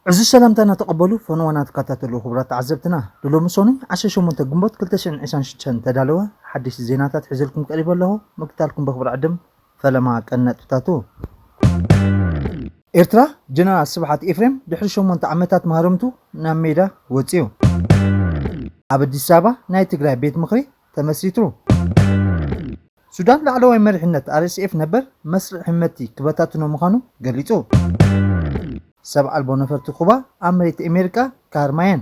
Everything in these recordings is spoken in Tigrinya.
እዚ ሰላምታና ተቐበሉ። ፈነዋና ተከታተሉ ክቡራት ተዓዘብትና፣ ንሎሚ ሰኑይ ዓሰርተ ሸሞንተ ግንቦት ክልተ ሽሕን ዕስራን ሽዱሽተን ተዳለወ ሓድሽ ዜናታት ሒዘልኩም ቀሪበ ኣለኹ። ምክታልኩም በኽብር ዕድም ፈለማ ቀነጥብታቱ። ኤርትራ፣ ጀነራል ስብሓት ኤፍሬም ድሕሪ ሸሞንተ ዓመታት ማህረምቱ ናብ ሜዳ ወፅዩ። ኣብ ኣዲስ ኣበባ ናይ ትግራይ ቤት ምኽሪ ተመስሪቱ። ሱዳን፣ ላዕለዋይ መሪሕነት ኣር ኤስ ኤፍ ነበር መስርዕ ህመቲ ክበታትኖ ምዃኑ ገሊጹ። ሰብ ኣልቦ ነፈርቲ ኩባ ኣብ መሬት ኣሜሪካ ክሃርማ እየን።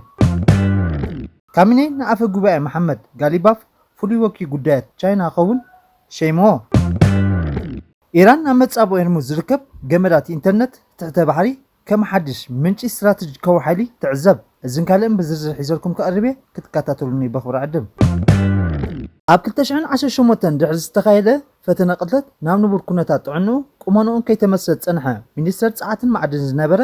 ካሚኔ ንኣፈ ጉባኤ መሓመድ ጋሊባፍ ፍሉይ ወኪል ጉዳያት ቻይና ክኸውን ሸይምዎ። ኢራን ኣብ መጻብኦ ሆርሙዝ ዝርከብ ገመዳት ኢንተርነት ትሕተ ባሕሪ ከም ሓድሽ ምንጪ ስትራተጂካዊ ሓይሊ ትዕዘብ። እዝን ካልእን ብዝርዝር ሒዘልኩም ክቐርብ እየ፣ ክትከታተሉኒ በኽብር ዕድም። ኣብ ክልተ ሽሕን ዓሰርተ ሸሞንተን ድሕሪ ዝተኻየደ ፈተነ ቅትለት ናብ ንቡር ኩነታት ጥዕንኡ ቁመንኡን ከይተመልሰ ዝጸንሐ ሚኒስተር ጸዓትን ማዕድን ዝነበረ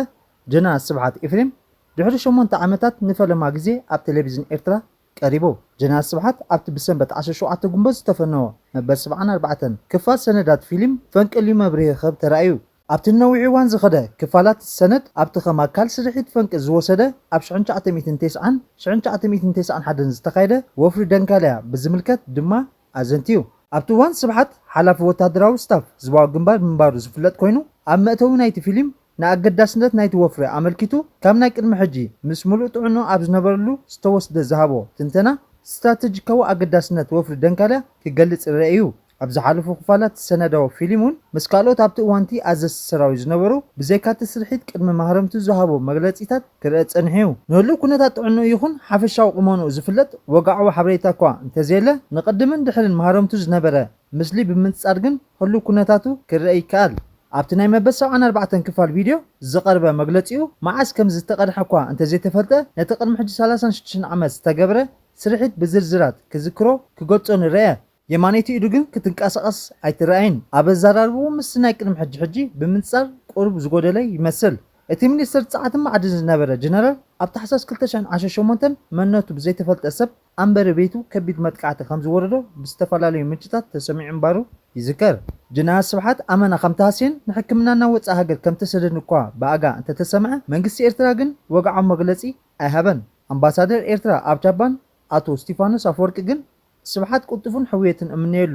ጀነራል ስብሓት ኤፍሬም ድሕሪ ሸሞንተ ዓመታት ንፈለማ ግዜ ኣብ ቴሌቪዝን ኤርትራ ቀሪቡ። ጀነራል ስብሓት ኣብቲ ብሰንበት ዓሰርተ ሸውዓተ ግንቦት ዝተፈነወ መበል ሰብዓን ኣርባዕተን ክፋል ሰነዳት ፊልም ፈንቅል እዩ መብርሂ ክህብ ተራእዩ። ኣብቲ ነዊሕ እዋን ዝኸደ ክፋላት ሰነድ ኣብቲ ከም ኣካል ስርሒት ፈንቅል ዝወሰደ ኣብ ሽሕን ትሽዓተ ሚእትን ተስዓን ሽሕን ትሽዓተ ሚእትን ተስዓን ሓደን ዝተኻየደ ወፍሪ ደንካልያ ብዝምልከት ድማ ኣዘንትዩ። ኣብቲ እዋን ስብሓት ሓላፊ ወታደራዊ ስታፍ ህዝባዊ ግንባር ምንባሩ ዝፍለጥ ኮይኑ ኣብ መእተዊ ናይቲ ፊልም ንኣገዳስነት ናይቲ ወፍሪ ኣመልኪቱ ካብ ናይ ቅድሚ ሕጂ ምስ ምሉእ ጥዕንኡ ኣብ ዝነበረሉ ዝተወስደ ዝሃቦ ትንተና ስትራተጂካዊ ኣገዳስነት ወፍሪ ደንካልያ ክገልጽ ይረአ እዩ። ኣብ ዝሓለፉ ክፋላት ሰነዳዊ ፊልም እውን ምስ ካልኦት ኣብቲ እዋንቲ ኣዘዝቲ ሰራዊት ዝነበሩ ብዘይካቲ ስርሒት ቅድሚ ማህረምቱ ዝሃቦ መግለጺታት ክረአ ጸኒሑ እዩ። ንህሉው ኩነታት ጥዕንኡ ይኹን ሓፈሻዊ ቁመንኡ ዝፍለጥ ወግዓዊ ሓበሬታ እኳ እንተዘየለ ንቅድምን ድሕርን ማህረምቱ ዝነበረ ምስሊ ብምንጻር ግን ህሉው ኩነታቱ ክረአ ይከኣል። ኣብቲ ናይ መበል ሰብዓን ኣርባዕተን ክፋል ቪድዮ ዝቐርበ መግለጺኡ መዓስ ከም ዝተቐድሐ እኳ እንተዘይተፈልጠ ነቲ ቅድሚ ሕጂ ሰላሳን ሽዱሽተን ዓመት ዝተገብረ ስርሒት ብዝርዝራት ክዝክሮ ክገልጾ ንረአ። የማነይቲ ኢዱ ግን ክትንቀሳቐስ ኣይትረኣይን። ኣብ ኣዘራርባኡ ምስቲ ናይ ቅድሚ ሕጂ ሕጂ ብምንጻር ቁሩብ ዝጎደለ ይመስል። እቲ ሚኒስተር ጸዓትን ማዕድን ዝነበረ ጀነራል ኣብ ታሕሳስ ክልተ ሽሕን ዓሰርተ ሸሞንተን መንነቱ ብዘይተፈልጠ ሰብ ኣንበሪ ቤቱ ከቢድ መጥቃዕቲ ከም ዝወረዶ ብዝተፈላለዩ ምንጭታት ተሰሚዑ ምንባሩ ይዝከር። ጀነራል ስብሓት ኣመና ከም ተሃስየን ንሕክምና ናብ ወጻኢ ሃገር ከም ተሰደድን እኳ ብኣጋ እንተተሰምዐ መንግስቲ ኤርትራ ግን ወግዓዊ መግለጺ ኣይሃበን። ኣምባሳደር ኤርትራ ኣብ ጃፓን ኣቶ እስቲፋኖስ ኣፈወርቂ ግን ስብሓት ቅልጡፍን ሕውየትን እምነየሉ፣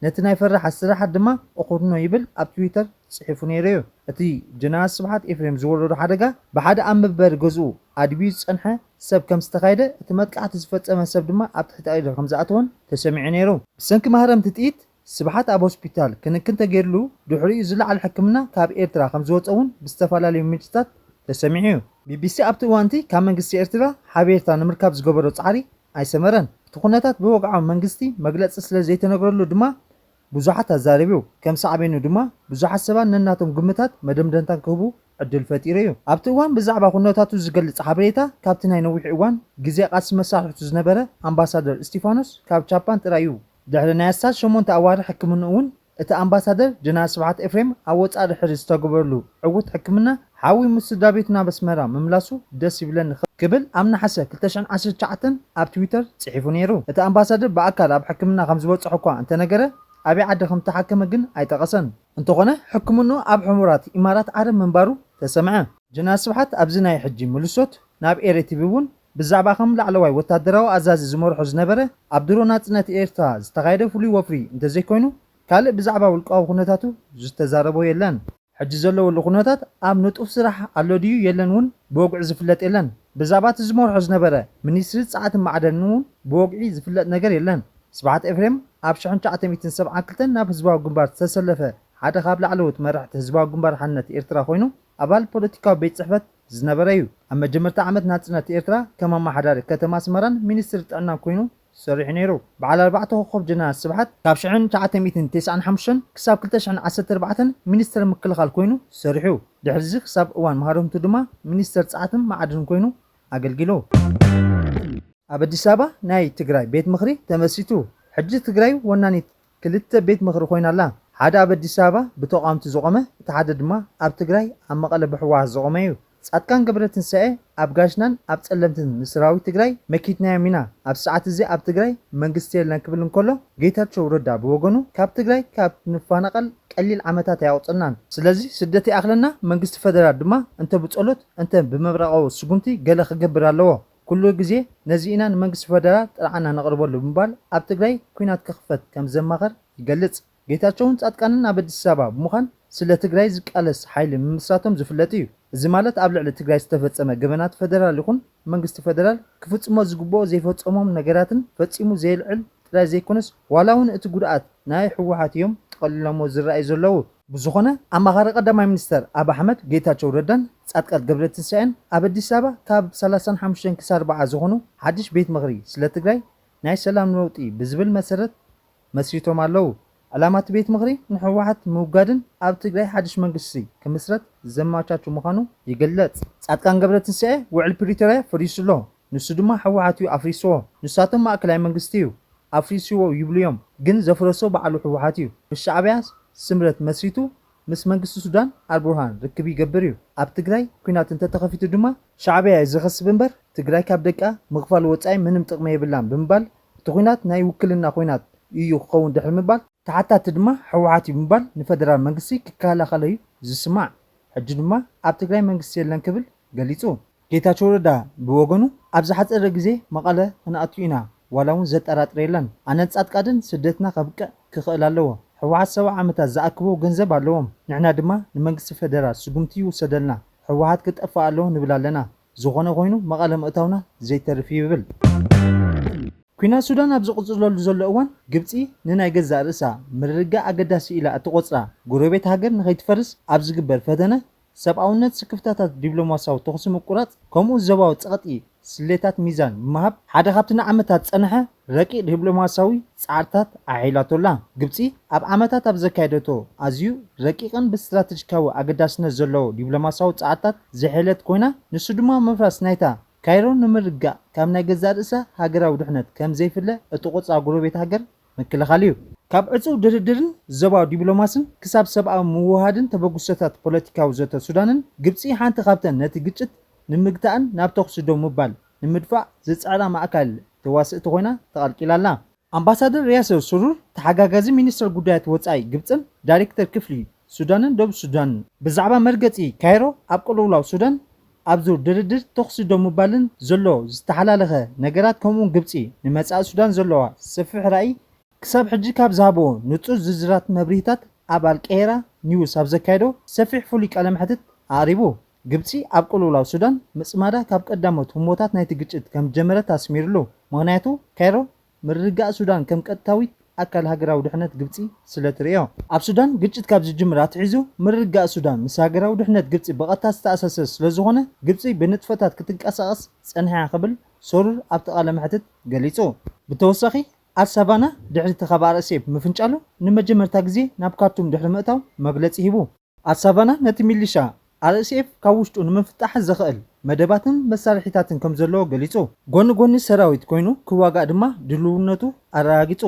ነቲ ናይ ፈራሕ ኣስራሓት ድማ እኹድኖ ይብል ኣብ ትዊተር ጽሒፉ ነይሩ እዩ። እቲ ጀነራል ስብሓት ኤፍሬም ዝወረዶ ሓደጋ ብሓደ ኣብ መንበሪ ገዝኡ ኣድብዩ ዝጸንሐ ሰብ ከም ዝተኻየደ እቲ መጥቃዕቲ ዝፈጸመ ሰብ ድማ ኣብ ትሕቲ ኣኢዱ ከም ዝኣተወን ተሰሚዑ ነይሩ። ብሰንኪ ማህረምቲ ጥይት ስብሓት ኣብ ሆስፒታል ክንክን ተገይርሉ ድሕሪኡ ዝለዓለ ሕክምና ካብ ኤርትራ ከም ዝወጸ እውን ብዝተፈላለዩ ምንጭታት ተሰሚዑ እዩ። ቢቢሲ ኣብቲ እዋንቲ ካብ መንግስቲ ኤርትራ ሓቤርታ ንምርካብ ዝገበሮ ጻዕሪ ኣይሰመረን። እቲ ኩነታት ብወግዓዊ መንግስቲ መግለጺ ስለ ዘይተነግረሉ ድማ ብዙሓት ኣዛሪቡ። ከም ሳዕቤኑ ድማ ብዙሓት ሰባት ነናቶም ግምታት መደምደምታን ክህቡ ዕድል ፈጢሩ እዩ። ኣብቲ እዋን ብዛዕባ ኩነታቱ ዝገልጽ ሓበሬታ ካብቲ ናይ ነዊሕ እዋን ግዜ ቃልሲ መሳርሕቱ ዝነበረ ኣምባሳደር እስቲፋኖስ ካብ ጃፓን ጥራይ እዩ። ድሕሪ ናይ ኣስታት ሸሞንተ ኣዋርሕ ሕክምንኡ እውን እቲ ኣምባሳደር ጀነራል ስብሓት ኤፍሬም ኣብ ወጻኢ ድሕሪ ዝተገበረሉ ዕዉት ሕክምና ሓዊ ምስ ስድራ ቤቱ ናብ ኣስመራ ምምላሱ ደስ ይብለኒ ክብል ኣብ ነሓሰ ክልተ ሽሕን ዓሰርተ ትሽዓተን ኣብ ትዊተር ጽሒፉ ነይሩ። እቲ ኣምባሳደር ብኣካል ኣብ ሕክምና ከም ዝበጽሖ እኳ እንተነገረ ኣበይ ዓዲ ከም ዝተሓከመ ግን ኣይጠቐሰን። እንተኾነ ሕክምንኡ ኣብ ሕሙራት ኢማራት ዓረብ ምንባሩ ተሰምዐ። ጀነራል ስብሓት ኣብዚ ናይ ሕጂ ምልሶት ናብ ኤረ ቲቪ እውን ብዛዕባ ከም ላዕለዋይ ወታደራዊ ኣዛዚ ዝመርሖ ዝነበረ ኣብ ድሮ ናጽነት ኤርትራ ዝተኻየደ ፍሉይ ወፍሪ እንተዘይኮይኑ ካልእ ብዛዕባ ውልቃዊ ኩነታቱ ዝተዛረቦ የለን። ሕጂ ዘለወሉ ኩነታት ኣብ ንጡፍ ስራሕ ኣሎ ድዩ የለን እውን ብወግዒ ዝፍለጥ የለን። ብዛዕባ እቲ ዝመርሖ ዝነበረ ሚኒስትሪ ጸዓትን ማዕደንን እውን ብወግዒ ዝፍለጥ ነገር የለን። ስብሓት ኤፍሬም ኣብ ሽሕን ትሽዓተ ሚእትን ሰብዓን ክልተን ናብ ህዝባዊ ግንባር ዝተሰለፈ ሓደ ካብ ላዕለዎት መራሕቲ ህዝባዊ ግንባር ሓርነት ኤርትራ ኮይኑ ኣባል ፖለቲካዊ ቤት ጽሕፈት ዝነበረ እዩ። ኣብ መጀመርታ ዓመት ናጽነት ኤርትራ ከም ኣመሓዳሪ ከተማ ኣስመራን ሚኒስትሪ ጥዕናን ኮይኑ ሰሪሑ ነይሩ። በዓል ኣርባዕተ ኮኾብ ጀነራል ስብሓት ካብ ሽሕን ትሽዓተ ሚእትን ተስዓን ሓሙሽተን ክሳብ ክልተ ሽሕን ዓሰርተ ኣርባዕተን ሚኒስተር ምክልኻል ኮይኑ ሰሪሑ። ድሕሪዚ ክሳብ እዋን ማህረምቱ ድማ ሚኒስተር ጸዓትን ማዕድንን ኮይኑ ኣገልጊሉ። ኣብ ኣዲስ ኣበባ ናይ ትግራይ ቤት ምኽሪ ተመስሪቱ። ሕጂ ትግራይ ወናኒት ክልተ ቤት ምኽሪ ኮይና ኣላ። ሓደ ኣብ ኣዲስ ኣበባ ብተቓወምቲ ዝቖመ፣ እቲ ሓደ ድማ ኣብ ትግራይ ኣብ መቐለ ብህወሓት ዝቖመ እዩ። ጻድቃን ገብረትንሳኤ ኣብ ጋሽናን ኣብ ጸለምትን ንሰራዊት ትግራይ መኪትናዮም ኢና። ኣብ ሰዓት እዚ ኣብ ትግራይ መንግስቲ የለን ክብል እንከሎ፣ ጌታቸው ረዳ ብወገኑ ካብ ትግራይ ካብ ንፈናቐል ቀሊል ዓመታት ኣየቑጸልናን። ስለዚ ስደት ይኣኽለና፣ መንግስቲ ፈደራል ድማ እንተ ብጸሎት እንተ ብመብረቓዊ ስጉምቲ ገለ ክገብር ኣለዎ። ኩሉ ግዜ ነዚ ኢና ንመንግስቲ ፈደራል ጥርዓና ነቕርበሉ ብምባል ኣብ ትግራይ ኲናት ክኽፈት ከም ዘማኸር ይገልጽ። ጌታቸውን ጻድቃንን ኣብ ኣዲስ ኣበባ ብምዃን ስለ ትግራይ ዝቃለስ ሓይሊ ምምስራቶም ዝፍለጥ እዩ። እዚ ማለት ኣብ ልዕሊ ትግራይ ዝተፈጸመ ገበናት ፈደራል ይኹን መንግስቲ ፈደራል ክፍጽሞ ዝግብኦ ዘይፈጸሞም ነገራትን ፈጺሙ ዘየልዕል ጥራይ ዘይኮነስ ዋላ እውን እቲ ጉድኣት ናይ ህወሓት እዮም ጠቕሊሎሞ ዝረኣዩ ዘለዉ። ብዝኾነ ኣማኻሪ ቀዳማይ ሚኒስተር ኣብ ኣሕመድ ጌታቸው ረዳን ጻድቃን ገብረትንሳኤን ኣብ ኣዲስ ኣበባ ካብ ሰላሳን ሓሙሽተን ክሳብ ኣርባዓ ዝኾኑ ሓድሽ ቤት ምኽሪ ስለ ትግራይ ናይ ሰላም ለውጢ ብዝብል መሰረት መስሪቶም ኣለዉ። ዕላማ እቲ ቤት ምኽሪ ንህወሓት ምውጋድን ኣብ ትግራይ ሓድሽ መንግስቲ ክምስረት ዘመቻቹ ምዃኑ ይግለጽ። ጻድቃን ገብረትንሳኤ ውዕል ፕሪቶርያ ፈሪሱ ኣሎ፣ ንሱ ድማ ህወሓት እዩ ኣፍሪስዎ። ንሳቶም ማእከላይ መንግስቲ እዩ ኣፍሪስዎ ይብሉ እዮም፣ ግን ዘፍረሶ ባዕሉ ህወሓት እዩ። ምስ ሻዕብያ ስምረት መስሪቱ ምስ መንግስቲ ሱዳን ኣልቡርሃን ርክብ ይገብር እዩ። ኣብ ትግራይ ኲናት እንተተኸፊቱ ድማ ሻዕብያ እዩ ዝኸስብ እምበር ትግራይ ካብ ደቃ ምኽፋል ወጻኢ ምንም ጥቕሚ የብላን ብምባል እቲ ኲናት ናይ ውክልና ኲናት እዩ ክኸውን ድሕሪ ምባል ተሓታቲ ድማ ህወሓት እዩ ብምባል ንፈደራል መንግስቲ ክከላኸሎ እዩ ዝስማዕ። ሕጂ ድማ ኣብ ትግራይ መንግስቲ የለን ክብል ገሊጹ። ጌታቸው ረዳ ብወገኑ ኣብ ዝሓጸረ ግዜ መቐለ ክንኣቱ ኢና፣ ዋላ እውን ዘጠራጥር የለን። ኣነን ጻድቃንን ስደትና ከብቅዕ ክኽእል ኣለዎ። ህወሓት ሰብዓ ዓመታት ዝኣክቦ ገንዘብ ኣለዎም። ንሕና ድማ ንመንግስቲ ፈደራል ስጉምቲ ይውሰደልና፣ ህወሓት ክጠፍእ ኣለዎ ንብል ኣለና። ዝኾነ ኮይኑ መቐለ ምእታውና ዘይተርፍ እዩ ይብል። ኲናት ሱዳን ኣብ ዝቕጽለሉ ዘሎ እዋን ግብጺ ንናይ ገዛእ ርእሳ ምርግጋእ ኣገዳሲ ኢላ እትቖጽራ ጎረቤት ሃገር ንኸይትፈርስ ኣብ ዝግበር ፈተነ ሰብኣውነት ስክፍታታት ዲፕሎማሲያዊ ተኹሲ ምቁራጽ ከምኡ ዞባዊ ጸቕጢ ስሌታት ሚዛን ብምሃብ ሓደ ካብቲ ንዓመታት ዝጸንሐ ረቂቕ ዲፕሎማሲያዊ ጻዕርታት ኣሐይላቶ ኣላ። ግብጺ ኣብ ዓመታት ኣብ ዘካየደቶ ኣዝዩ ረቂቕን ብስትራተጂካዊ ኣገዳስነት ዘለዎ ዲፕሎማሲያዊ ጻዕርታት ዝሐይለት ኮይና ንሱ ድማ ምፍራስ ናይታ ካይሮ ንምርግጋእ ካብ ናይ ገዛእ ርእሳ ሃገራዊ ድሕነት ከም ዘይፍለ እትቖጽራ ጎረቤት ሃገር ምክልኻል እዩ። ካብ ዕጹው ድርድርን ዞባዊ ዲፕሎማስን ክሳብ ሰብኣዊ ምውህሃድን ተበግሶታት ፖለቲካዊ ዘተ ሱዳንን ግብጺ ሓንቲ ካብተን ነቲ ግጭት ንምግታእን ናብ ተኹሲ ደው ምባል ንምድፋእ ዝጽዕራ ማእከል ተዋስእቲ ኮይና ተቐልቂላ ኣላ። ኣምባሳደር ሪያሰር ሱሩር ተሓጋጋዚ ሚኒስተር ጉዳያት ወጻኢ ግብጽን ዳይሬክተር ክፍሊ ሱዳንን ደቡብ ሱዳንን ብዛዕባ መርገጺ ካይሮ ኣብ ቅልውላው ሱዳን ኣብ ዙር ድርድር ተኹሲ ደው ምባልን ዘሎ ዝተሓላለኸ ነገራት ከምኡውን ግብጺ ንመጻኢ ሱዳን ዘለዋ ሰፊሕ ራእይ ክሳብ ሕጂ ካብ ዝሃብዎ ንጹር ዝርዝራት መብርሂታት ኣብ ኣልቀሄራ ኒውስ ኣብ ዘካየዶ ሰፊሕ ፍሉይ ቃለ መሕትት ኣቕሪቡ። ግብጺ ኣብ ቅልውላው ሱዳን ምጽማዳ ካብ ቀዳሞት ህሞታት ናይቲ ግጭት ከም ዝጀመረት ኣስሚርሉ። ምኽንያቱ ካይሮ ምርግጋእ ሱዳን ከም ቀጥታዊት ኣካል ሃገራዊ ድሕነት ግብጺ ስለ ትርእዮ። ኣብ ሱዳን ግጭት ካብ ዝጅምር ኣትሒዙ ምርግጋእ ሱዳን ምስ ሃገራዊ ድሕነት ግብጺ ብቐጥታ ዝተኣሳሰር ስለ ዝኾነ ግብጺ ብንጥፈታት ክትንቀሳቐስ ጸኒሓ ክብል ሶሩር ኣብቲ ቃለ መሕትት ገሊጹ። ብተወሳኺ ኣልሳቫና ድሕሪ እቲ ካብ ኣር ኤስ ኤፍ ምፍንጫሉ ንመጀመርታ ግዜ ናብ ካርቱም ድሕሪ ምእታው መግለጺ ሂቡ። ኣልሳቫና ነቲ ሚሊሻ ኣር ኤስ ኤፍ ካብ ውሽጡ ንምፍታሕ ዘኽእል መደባትን መሳርሒታትን ከም ዘለዎ ገሊጹ። ጎኒ ጎኒ ሰራዊት ኮይኑ ክዋጋእ ድማ ድልውነቱ ኣረጋጊጹ።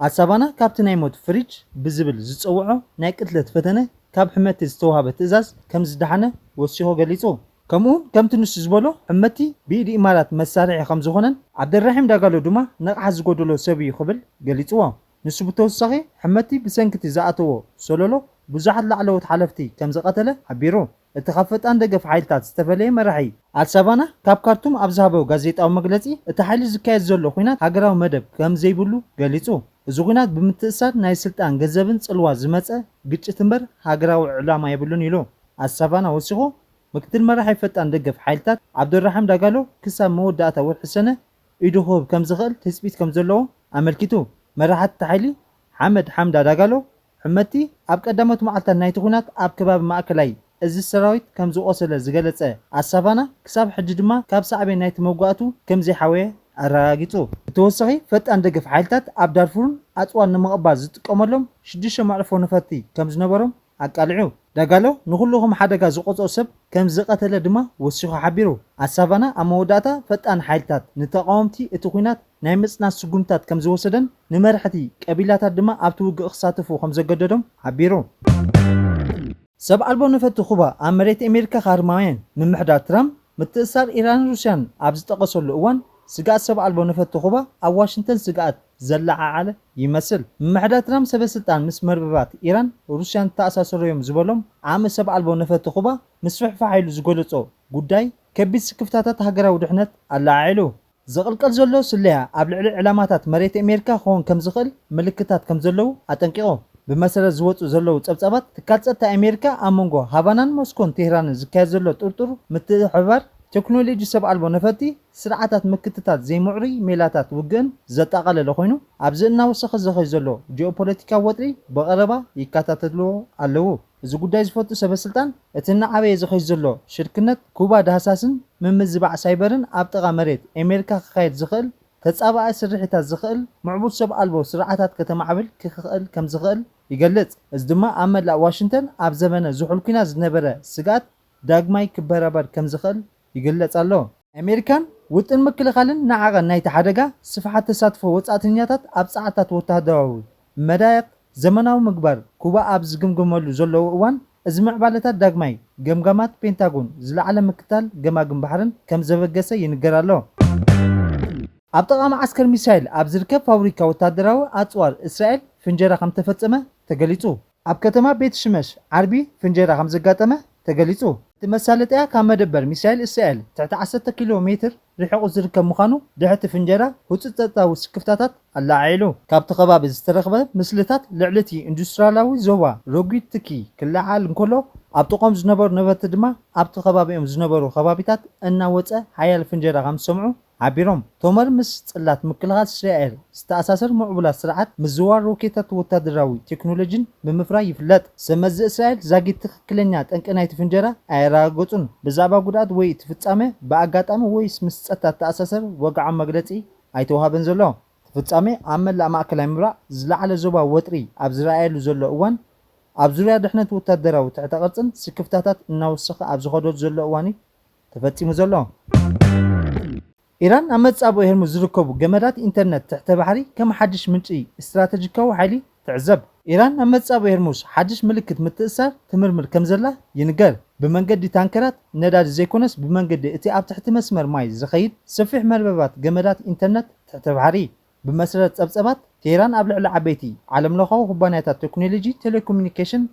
ኣልሳቫና ካብቲ ናይ ሞት ፍሪጅ ብዝብል ዝጸውዖ ናይ ቅትለት ፈተነ ካብ ሕመቲ ዝተዋህበ ትእዛዝ ከም ዝደሓነ ወሲኹ ገሊጹ። ከምኡውን ከምቲ ንሱ ዝበሎ ሕመቲ ብኢድ ኢማራት መሳርሒ ከም ዝኾነን ዓብደራሒም ዳጋሎ ድማ ነቕሓት ዝጎደሎ ሰብ እዩ ክብል ገሊጽዎ። ንሱ ብተወሳኺ ሕመቲ ብሰንኪ እቲ ዝኣተዎ ሰለሎ ብዙሓት ላዕለዎት ሓለፍቲ ከም ዝቐተለ ሓቢሩ። እቲ ካብ ፈጣን ደገፍ ሓይልታት ዝተፈለየ መራሒ ኣልሳቫና ካብ ካርቱም ኣብ ዝሃቦ ጋዜጣዊ መግለጺ እቲ ሓይሊ ዝካየድ ዘሎ ኲናት ሃገራዊ መደብ ከም ዘይብሉ ገሊጹ። እዚ ኲናት ብምትእስሳር ናይ ስልጣን ገንዘብን ጽልዋ ዝመጸ ግጭት እምበር ሃገራዊ ዕላማ የብሉን ኢሉ። ኣልሳቫና ወሲኹ ምክትል መራሒ ፈጣን ደገፍ ሓይልታት ዓብደራሒም ዳጋሎ ክሳብ መወዳእታ ወርሒ ሰነ ኢዱ ክህብ ከም ዝኽእል ትጽቢት ከም ዘለዎ ኣመልኪቱ። መራሒ እቲ ሓይሊ ሓመድ ሓምዳ ዳጋሎ ሕመቲ ኣብ ቀዳሞት መዓልታት ናይቲ ኲናት ኣብ ከባቢ ማእከላይ እዚ ሰራዊት ከም ዝቖሰለ ዝገለጸ ኣሳቫና ክሳብ ሕጂ ድማ ካብ ሳዕቤን ናይቲ መጓእቱ ከም ዘይሓወየ ኣረጋጊጹ። ብተወሳኺ ፈጣን ደገፍ ሓይልታት ኣብ ዳርፉርን ኣጽዋር ንምቕባል ዝጥቀመሎም ሽዱሽተ መዕርፎ ነፈርቲ ከም ዝነበሮም ኣቃሊዑ። ዳጋሎ ንኹሉ ከም ሓደጋ ዝቖጽኦ ሰብ ከም ዝቐተለ ድማ ወሲኹ ሓቢሩ። ኣሳቫና ኣብ መወዳእታ ፈጣን ሓይልታት ንተቓወምቲ እቲ ኲናት ናይ ምጽናት ስጉምታት ከም ዝወሰደን ንመራሕቲ ቀቢላታት ድማ ኣብቲ ውግእ ክሳተፉ ከም ዘገደዶም ሓቢሩ። ሰብ ኣልቦ ነፈርቲ ኩባ ኣብ መሬት ኣሜሪካ ክሃርማውያን ምምሕዳር ትራምፕ ምትእሳር ኢራንን ሩስያን ኣብ ዝጠቐሰሉ እዋን፣ ስግኣት ሰብ ኣልቦ ነፈርቲ ኩባ ኣብ ዋሽንግተን ስግኣት ዘለዓዓለ ይመስል። ምምሕዳር ትራምፕ ሰበ ስልጣን ምስ መርበባት ኢራን ሩስያን ዝተኣሳሰሩ እዮም ዝበሎም ዓሚ ሰብ ኣልቦ ነፈርቲ ኩባ ምስፍሕፋሕ ኢሉ ዝገለጾ ጉዳይ፣ ከቢድ ስክፍታታት ሃገራዊ ድሕነት ኣለዓዒሉ። ዝቕልቀል ዘሎ ስለያ ኣብ ልዕሊ ዕላማታት መሬት ኣሜሪካ ክኸውን ከም ዝኽእል ምልክታት ከም ዘለዉ ኣጠንቂቑ። ብመሰረት ዝወጹ ዘለዉ ጸብጻባት፣ ትካል ጸጥታ ኣሜሪካ ኣብ መንጎ ሃቫናን ሞስኮን ቴህራንን ዝካየድ ዘሎ ጥርጡር ምትሕብባር ቴክኖሎጂ ሰብ ኣልቦ ነፈርቲ፣ ስርዓታት ምክትታል ዘይምዕሩይ ሜላታት ውግእን ዘጠቓለለ ኮይኑ፣ ኣብዚ እናወሰኸ ዝኸይ ዘሎ ጂኦፖለቲካዊ ወጥሪ ብቐረባ ይከታተልዎ ኣለዉ። እዚ ጉዳይ ዝፈልጡ ሰበ ስልጣን፣ እቲ እናዓበየ ዝኸይ ዘሎ ሽርክነት ኩባ ዳህሳስን ምምዝባዕ ሳይበርን ኣብ ጥቓ መሬት ኣሜሪካ ክካየድ ዝኽእል ተጻባኣይ ስርሒታት ዝኽእል ምዕቡል ሰብ ኣልቦ ስርዓታት ከተማዕብል ክኽእል ከም ዝኽእል ይገልጽ። እዚ ድማ ኣብ መላእ ዋሽንግተን ኣብ ዘበነ ዝሑል ኲናት ዝነበረ ስግኣት ዳግማይ ክበራበር ከም ዝኽእል ይግለጽ ኣሎ። ኣሜሪካን ውጥን ምክልኻልን ንዓቐን ናይቲ ሓደጋ፣ ስፍሓት ተሳትፎ ወጻእተኛታት ኣብ ጸዓታት ወተሃደራዊ መዳየቕ ዘመናዊ ምግባር ኩባ ኣብ ዝግምገመሉ ዘለዉ እዋን፣ እዚ ምዕባለታት ዳግማይ ገምጋማት ፔንታጎን ዝለዓለ ምክታል ገማግም ባሕርን ከም ዘበገሰ ይንገር ኣሎ። ኣብ ጥቓ መዓስከር ሚሳይል ኣብ ዝርከብ ፋብሪካ ወታደራዊ ኣጽዋር እስራኤል ፍንጀራ ከም ተፈጸመ ተገሊጹ። ኣብ ከተማ ቤት ሽመሽ ዓርቢ ፍንጀራ ከም ዘጋጠመ ተገሊጹ። እቲ መሳለጥያ ካብ መደበር ሚሳይል እስራኤል ትሕቲ ዓሰርተ ኪሎ ሜትር ርሒቑ ዝርከብ ምዃኑ ድሕቲ ፍንጀራ ህጹጽ ጸጥታዊ ስክፍታታት ኣለዓዒሉ። ካብቲ ከባቢ ዝተረኽበ ምስልታት ልዕሊ እቲ ኢንዱስትሪያላዊ ዞባ ሮጊት ትኪ ክለዓል እንከሎ፣ ኣብ ጥቖም ዝነበሩ ነበርቲ ድማ ኣብቲ ከባቢኦም ዝነበሩ ከባቢታት እናወጸ ሓያል ፍንጀራ ከም ዝሰምዑ ሓቢሮም። ቶመር ምስ ጽላት ምክልኻል እስራኤል ዝተኣሳሰር ምዕቡላት ስርዓት ምዝዋር ሮኬታት ወታደራዊ ቴክኖሎጂን ብምፍራይ ይፍለጥ። ሰመዚ እስራኤል ዛጊት ትኽክለኛ ጠንቂ ናይቲ ፍንጀራ ኣየረጋገጹን። ብዛዕባ ጉድኣት ወይ እቲ ፍጻመ ብኣጋጣሚ ወይስ ምስ ጸጥታ ዝተኣሳሰር ወግዓዊ መግለጺ ኣይተዋህበን ዘሎ። እቲ ፍጻመ ኣብ መላእ ማእከላይ ምብራቕ ዝለዓለ ዞባ ወጥሪ ኣብ ዝረኣየሉ ዘሎ እዋን፣ ኣብ ዙርያ ድሕነት ወታደራዊ ትሕተ ቅርጽን ስክፍታታት እናወሰኸ ኣብ ዝኸደሉ ዘሎ እዋን እዩ ተፈጺሙ ዘሎ። ኢራን ኣብ መጻብኦ ሄርሙዝ ዝርከቡ ገመዳት ኢንተርነት ትሕተ ባሕሪ ከም ሓድሽ ምንጪ ስትራተጂካዊ ሓይሊ ትዕዘብ። ኢራን ኣብ መጻብኦ ሄርሙዝ ሓድሽ ምልክት ምትእሳር ትምርምር ከም ዘላ ይንገር። ብመንገዲ ታንከራት ነዳዲ ዘይኮነስ፣ ብመንገዲ እቲ ኣብ ትሕቲ መስመር ማይ ዝኸይድ ሰፊሕ መርበባት ገመዳት ኢንተርነት ትሕተ ባሕሪ። ብመሰረት ጸብጸባት፣ ቴህራን ኣብ ልዕሊ ዓበይቲ ዓለምለኻዊ ኩባንያታት ቴክኖሎጂ ቴሌኮሙኒኬሽን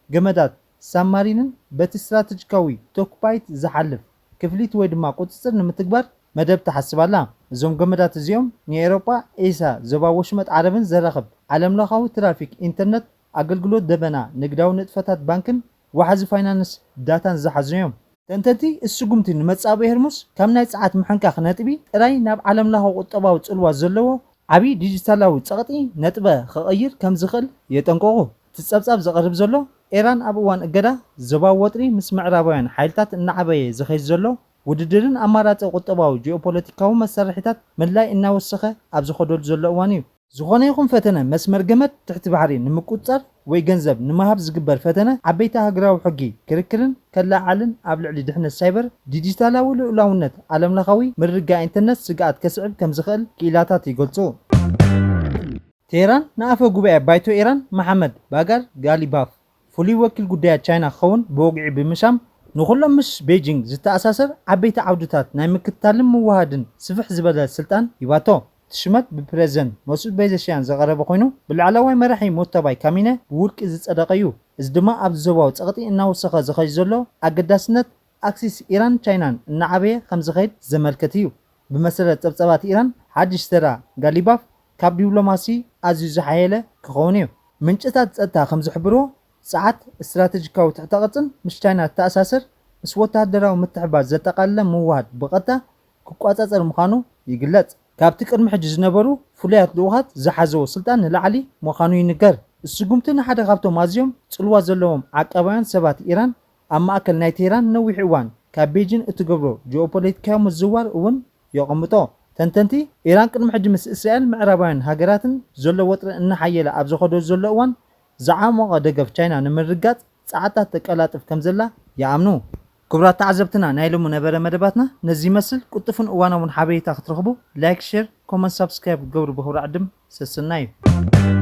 ገመዳት ሳብማሪንን በቲ ስትራተጂካዊ ቶክፓይት ዝሓልፍ ክፍሊት ወይ ድማ ቁጽጽር ንምትግባር መደብ ትሓስብ ኣላ። እዞም ገመዳት እዚኦም ንኤውሮጳ፣ ኤስያ፣ ዞባ ወሽመጥ ዓረብን ዘራኽብ ዓለምለኻዊ ትራፊክ ኢንተርነት ኣገልግሎት ደበና፣ ንግዳዊ ንጥፈታት ባንክን ዋሕዚ ፋይናንስ ዳታን ዝሓዙ እዮም። ተንተንቲ፣ እቲ ስጉምቲ ንመጻብኢ ሄርሙዝ ካብ ናይ ጸዓት ምሕንካኽ ነጥቢ ጥራይ ናብ ዓለምለኻዊ ቁጠባዊ ጽልዋ ዘለዎ ዓቢ ዲጂታላዊ ጸቕጢ ነጥበ ክቕይር ከም ዝኽእል የጠንቅቑ። እቲ ጸብጻብ ዘቕርብ ዘሎ፣ ኢራን ኣብ እዋን እገዳ ዞባዊ ወጥሪ ምስ ምዕራባውያን ሓይልታት እናዓበየ ዝኸይድ ዘሎ ውድድርን ኣማራጺ ቁጠባዊ ጂኦፖለቲካዊ መሳርሒታት ምልላይ እናወሰኸ ኣብ ዝኸደሉ ዘሎ እዋን እዩ። ዝኾነ ይኹን ፈተነ መስመር ገመድ ትሕቲ ባሕሪ ንምቁጽጻር ወይ ገንዘብ ንምሃብ ዝግበር ፈተነ፣ ዓበይቲ ሃገራዊ ሕጊ ክርክርን ከለዓዕልን ኣብ ልዕሊ ድሕነት ሳይበር፣ ዲጂታላዊ ልኡላውነት፣ ዓለምለኻዊ ምርግጋእ ኢንተርነት ስግኣት ከስዕብ ከም ዝኽእል ክኢላታት ይገልጹ። ቴህራን ንኣፈ ጉባኤ ባይቶ ኢራን መሓመድ ባጋር ጋሊባፍ ፍሉይ ወኪል ጉዳያት ቻይና ክኸውን ብወግዒ ብምሻም፣ ንኹሎም ምስ ቤጂንግ ዝተኣሳሰር ዓበይቲ ዓውድታት ናይ ምክትታልን ምውሃድን ስፍሕ ዝበለ ስልጣን ሂባቶ። እቲ ሽመት ብፕረዚደንት መሱድ ፔዘሽያን ዝቐረበ ኮይኑ፣ ብላዕለዋይ መራሒ ሞተባይ ካሚነ ብውልቂ ዝጸደቐ እዩ። እዚ ድማ ኣብዚ ዞባዊ ጸቕጢ እናወሰኸ ዝኸይድ ዘሎ ኣገዳስነት ኣክሲስ ኢራን ቻይናን እናዓበየ ከም ዝኸይድ ዘመልክት እዩ። ብመሰረት ጸብጻባት ኢራን፣ ሓድሽ ተራ ጋሊባፍ ካብ ዲፕሎማሲ ኣዝዩ ዝሓየለ ክኸውን እዩ። ምንጭታት ጸጥታ ከም ዝሕብርዎ፣ ጸዓት፣ ስትራተጂካዊ ትሕተ ቅርጽን ምስ ቻይና ዝተኣሳሰር ምስ ወተሃደራዊ ምትሕብባር ዘጠቓለለ ምውሃድ ብቐጥታ ክቋጻጸር ምዃኑ ይግለጽ። ካብቲ ቅድሚ ሕጂ ዝነበሩ ፍሉያት ልኡኻት ዝሓዘዎ ስልጣን ንላዕሊ ምዃኑ ይንገር። እቲ ስጉምቲ ንሓደ ካብቶም ኣዝዮም ጽልዋ ዘለዎም ዓቃባውያን ሰባት ኢራን ኣብ ማእከል ናይ ቴህራን ነዊሕ እዋን ካብ ቤጂን እትገብሮ ጂኦፖለቲካዊ ምዝዋር እውን የቐምጦ። ተንተንቲ፣ ኢራን ቅድሚ ሕጂ ምስ እስራኤል፣ ምዕራባውያን ሃገራትን ዘሎ ወጥሪ እናሓየለ ኣብ ዝኸደሉ ዘሎ እዋን፣ ዝዓሞቐ ደገፍ ቻይና ንምርግጋጽ ጻዕርታት ተቀላጥፍ ከም ዘላ ይኣምኑ። ክቡራት ተዓዘብትና፣ ናይ ሎሚ ነበረ መደባትና ነዚ ይመስል። ቅልጡፍን እዋናውን ሓበሬታ ክትረኽቡ ላይክ፣ ሼር፣ ኮመንት፣ ሳብስክራይብ ክትገብሩ ብኽብሪ ዕድም ሰስና እዩ።